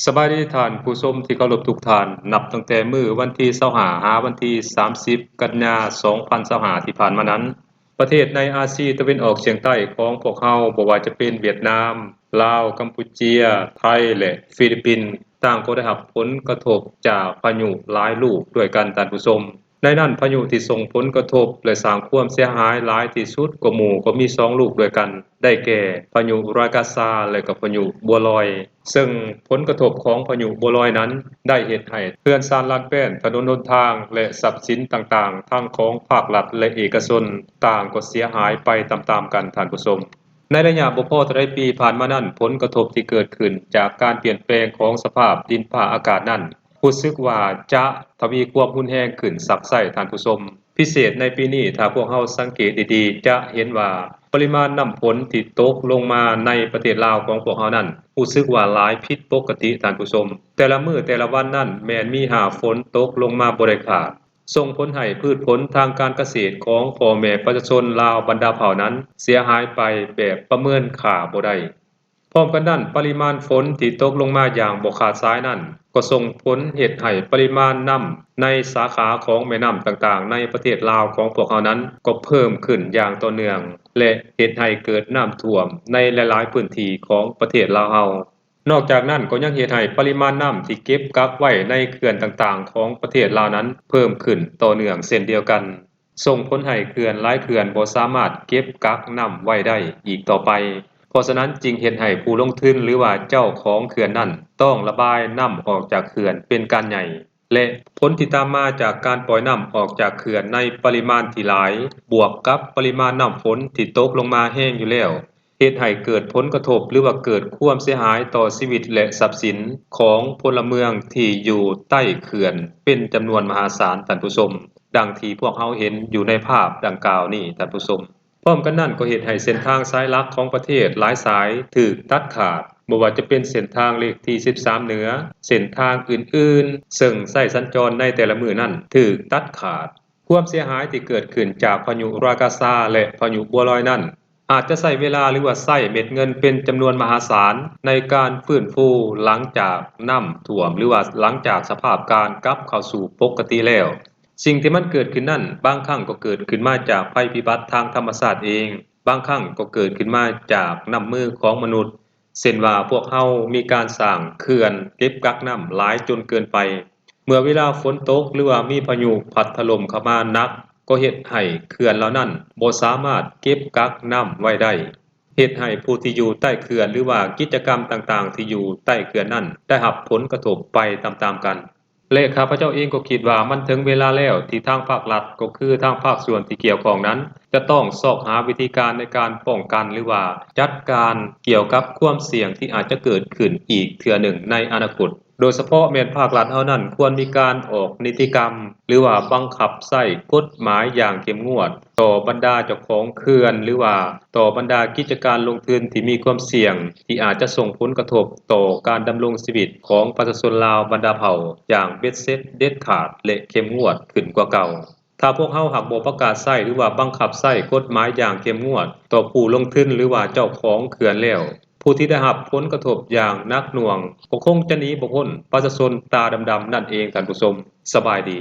ສະບາຍດີທ່ານຜູ້ຊົມທີ່ເຄົາລົບທຸກທ່ານ. ນັບຕັ້ງແຕ່ມື້ວັນທີຊາວຫ້າ ຫາວັນທີສາມສິບ ກັນຍາ ສອງພັນຊາວຫ້າ ທີ່ຜ່ານມານັ້ນ, ປະເທດໃນອາຊີຕາເວັນອອກສຽງໃຕ້ຂອງພວກເຮົາ, ບໍ່ວ່າຈະເປັນຫວຽດນາມ, ລາວ, ກຳປູເຈຍ, ໄທ ແລະ ຟີລິບປິນ, ຕ່າງກໍໄດ້ຮັບຜົນກະທົບຈາກພາຍຸຫຼາຍລູກດ້ວຍກັນ, ທ່ານຜູ້ຊົມ. ໃນນັ້ນ, ພາຍຸທີ່ສົ່ງຜົນກະທົບ ແລະ ສ້າງຄວາມເສຍຫາຍຫຼາຍທີ່ສຸດກວ່າໝູ່ກໍມີສອງລູກດ້ວຍກັນ, ໄດ້ແກ່ ພາຍຸຣາກາຊາ ແລະ ກໍພາຍຸບົວລອຍ. ເຊິ່ງຜົນກະທົບຂອງພາຍຸບົວລອຍນັ້ນ ໄດ້ເຮັດໃຫ້ເຮືອນຊານລານແປ້ນ, ຖະໜົນຫົນທາງ ແລະ ຊັບສິນຕ່າງໆ ທັງຂອງພາກລັດ ແລະ ເອກະຊົນ ຕ່າງກໍເສຍຫາຍໄປຕາມໆກັນ, ທ່ານຜູ້ຊົມ. ໃນໄລຍະບໍ່ພໍເທົ່າໃດປີຜ່ານມານັ້ນ, ຜົນກະທົບທີ່ເກີດຂຶ້ນຈາກການປ່ຽນແປງຂອງສະພາບດິນຟ້າອາກາດນັ້ນ ຮູ້ສຶກວ່າຈະທະວີຄວາມຮຸນແຮງຂຶ້ນຊັກໄຊ້, ທ່ານຜູ້ຊົມ. ພິເສດໃນປີນີ້, ຖ້າພວກເຮົາສັງເກດດີໆ ຈະເຫັນວ່າປະລິມານນ້ຳຝົນທີ່ຕົກລົງມາໃນປະເທດລາວຂອງພວກເຮົານັ້ນ ຮູ້ສຶກວ່າຫຼາຍຜິດປົກກະຕິ, ທ່ານຜູ້ຊົມ. ແຕ່ລະມື້ແຕ່ລະວັນນັ້ນ ແມ່ນມີຫ້າຝົນຕົກລົງມາບໍ່ໄດ້ຂາດ, ສົ່ງຜົນໃຫ້ພືດຜົນທາງການກະເສດຂອງພໍ່ແມ່ປະຊາຊົນລາວບັນດາເຜົ່ານັ້ນເສຍຫາຍໄປແບບປະເມີນຄ່າບໍ່ໄດ້. ພ້ອມກັນນັ້ນ, ປະລິມານຝົນທີ່ຕົກລົງມາຢ່າງບໍ່ຂາດສາຍນັ້ນ ກໍສົ່ງຜົນເຮັດໃຫ້ປະລິມານນ້ຳໃນສາຂາຂອງແມ່ນ້ຳຕ່າງໆໃນປະເທດລາວຂອງພວກເຮົານັ້ນ ກໍເພີ່ມຂຶ້ນຢ່າງຕໍ່ເນື່ອງ ແລະ ເຮັດໃຫ້ເກີດນ້ຳຖ້ວມໃນຫຼາຍໆພື້ນທີ່ຂອງປະເທດລາວເຮົາ. ນອກຈາກນັ້ນ, ກໍຍັງເຮັດໃຫ້ປະລິມານນ້ຳທີ່ເກັບກັກໄວ້ໃນເຂື່ອນຕ່າງໆຂອງປະເທດລາວນັ້ນເພີ່ມຂຶ້ນຕໍ່ເນື່ອງເຊັ່ນດຽວກັນ. ສົ່ງຜົນໃຫ້ເຂື່ອນຫຼາຍເຂື່ອນບໍ່ສາມາດເກັບກັກນ້ຳໄວ້ໄດ້ອີກຕໍ່ໄປ. ເພາະສະນັ້ນຈຶ່ງເຮັດໃຫ້ຜູ້ລົງທຶນ ຫຼືວ່າເຈົ້າຂອງເຂື່ອນນັ້ນ ຕ້ອງລະບາຍນ້ຳອອກຈາກເຂື່ອນເປັນການໃຫຍ່ ແລະ ຜົນທີ່ຕາມມາຈາກການປ່ອຍນ້ຳອອກຈາກເຂື່ອນໃນປະລິມານທີ່ຫຼາຍ ບວກກັບປະລິມານນ້ຳຝົນທີ່ຕົກລົງມາແຮງຢູ່ແລ້ວ ເຮັດໃຫ້ເກີດຜົນກະທົບ ຫຼືວ່າເກີດຄວາມເສຍຫາຍຕໍ່ຊີວິດ ແລະ ຊັບສິນຂອງພົນລະເມືອງທີ່ຢູ່ໃຕ້ເຂື່ອນເປັນຈຳນວນມະຫາສານ, ທ່ານຜູ້ຊົມ, ດັ່ງທີ່ພວກເຮົາເຫັນຢູ່ໃນພາບດັ່ງກ່າວນີ້, ທ່ານຜູ້ຊົມ. ພ້ອມກັນນັ້ນກໍເຮັດໃຫ້ເສັ້ນທາງສາຍຫຼັກຂອງປະເທດຫຼາຍສາຍຖືກຕັດຂາດ, ບໍ່ວ່າຈະເປັນເສັ້ນທາງເລກທີສິບສາມເໜືອ, ເສັ້ນທາງອື່ນໆ ເຊິ່ງໃຊ້ສັນຈອນໃນແຕ່ລະມື້ນັ້ນຖືກຕັດຂາດ. ຄວາມເສຍຫາຍທີ່ເກີດຂຶ້ນຈາກພາຍຸຣາກາຊາ ແລະ ພາຍຸບົວລອຍນັ້ນ ອາດຈະໃຊ້ເວລາ ຫຼືວ່າໃຊ້ເມັດເງິນເປັນຈຳນວນມະຫາສານໃນການຟື້ນຟູຫຼັງຈາກນ້ຳຖ້ວມ ຫຼືວ່າຫຼັງຈາກສະພາບການກັບເຂົ້າສູ່ປົກກະຕິແລ້ວ. ສິ່ງທີ່ມັນເກີດຂຶ້ນນັ້ນ ບາງຄັ້ງກໍເກີດຂຶ້ນມາຈາກໄພພິບັດທາງທຳມະຊາດເອງ, ບາງຄັ້ງກໍເກີດຂຶ້ນມາຈາກນ້ຳມືຂອງມະນຸດ, ເຊັ່ນວ່າພວກເຮົາມີການສ້າງເຂື່ອນເກັບກັກນ້ຳຫຼາຍຈົນເກີນໄປ. ເມື່ອເວລາຝົນຕົກ ຫຼືວ່າມີພາຍຸພັດຖະຫຼົ່ມເຂົ້າມາໜັກ ກໍເຮັດໃຫ້ເຂື່ອນເຫຼົ່ານັ້ນບໍ່ສາມາດເກັບກັກນ້ຳໄວ້ໄດ້, ເຮັດໃຫ້ຜູ້ທີ່ຢູ່ໃຕ້ເຂື່ອນ ຫຼືວ່າກິດຈະກຳຕ່າງໆທີ່ຢູ່ໃຕ້ເຂື່ອນນັ້ນ ໄດ້ຮັບຜົນກະທົບໄປຕາມໆກັນ. ແລະ ຂ້າພະເຈົ້າເອງກໍຄິດວ່າມັນເຖິງເວລາແລ້ວທີ່ທາງພາກລັດ ກໍຄືທາງພາກສ່ວນທີ່ກ່ຽວຂ້ອງນັ້ນ ຈະຕ້ອງຊອກຫາວິທີການໃນການປ້ອງກັນ ຫຼືວ່າຈັດການກ່ຽວກັບຄວາມສ່ຽງທີ່ອາດຈະເກີດຂຶ້ນອີກເທື່ອໜຶ່ງໃນອະນາຄົດ. ໂດຍສະເພາະແມ່ນພາກລັດເຮົານັ້ນຄວນມີການອອກນິຕິກຳ ຫຼືວ່າບັງຄັບໃຊ້ກົດໝາຍຢ່າງເຂັ້ມງວດຕໍ່ບັນດາເຈົ້າຂອງເຂື່ອນ ຫຼືວ່າຕໍ່ບັນດາກິດຈະການລົງທຶນທີ່ມີຄວາມສ່ຽງ ທີ່ອາດຈະສົ່ງຜົນກະທົບຕໍ່ການດຳລົງຊີວິດຂອງປະຊາຊົນລາວບັນດາເຜົ່າຢ່າງເບັດເສັດເດັດຂາດ ແລະ ເຂັ້ມງວດຂຶ້ນກວ່າເກົ່າ. ຖ້າພວກເຮົາຫາກບໍ່ປະກາດໃຊ້ ຫຼືວ່າບັງຄັບໃຊ້ກົດໝາຍຢ່າງເຂັ້ມງວດຕໍ່ຜູ້ລົງທຶນ ຫຼືວ່າເຈົ້າຂອງເຂື່ອນແລ້ວ, ຜູ້ທີ່ໄດ້ຮັບຜົນກະທົບຢ່າງໜັກໜ່ວງກໍຄົງຈະໜີບໍ່ພົ້ນປະຊາຊົນຕາດຳໆນັ້ນເອງ, ທ່ານຜູ້ຊົມ. ສະບາຍດີ.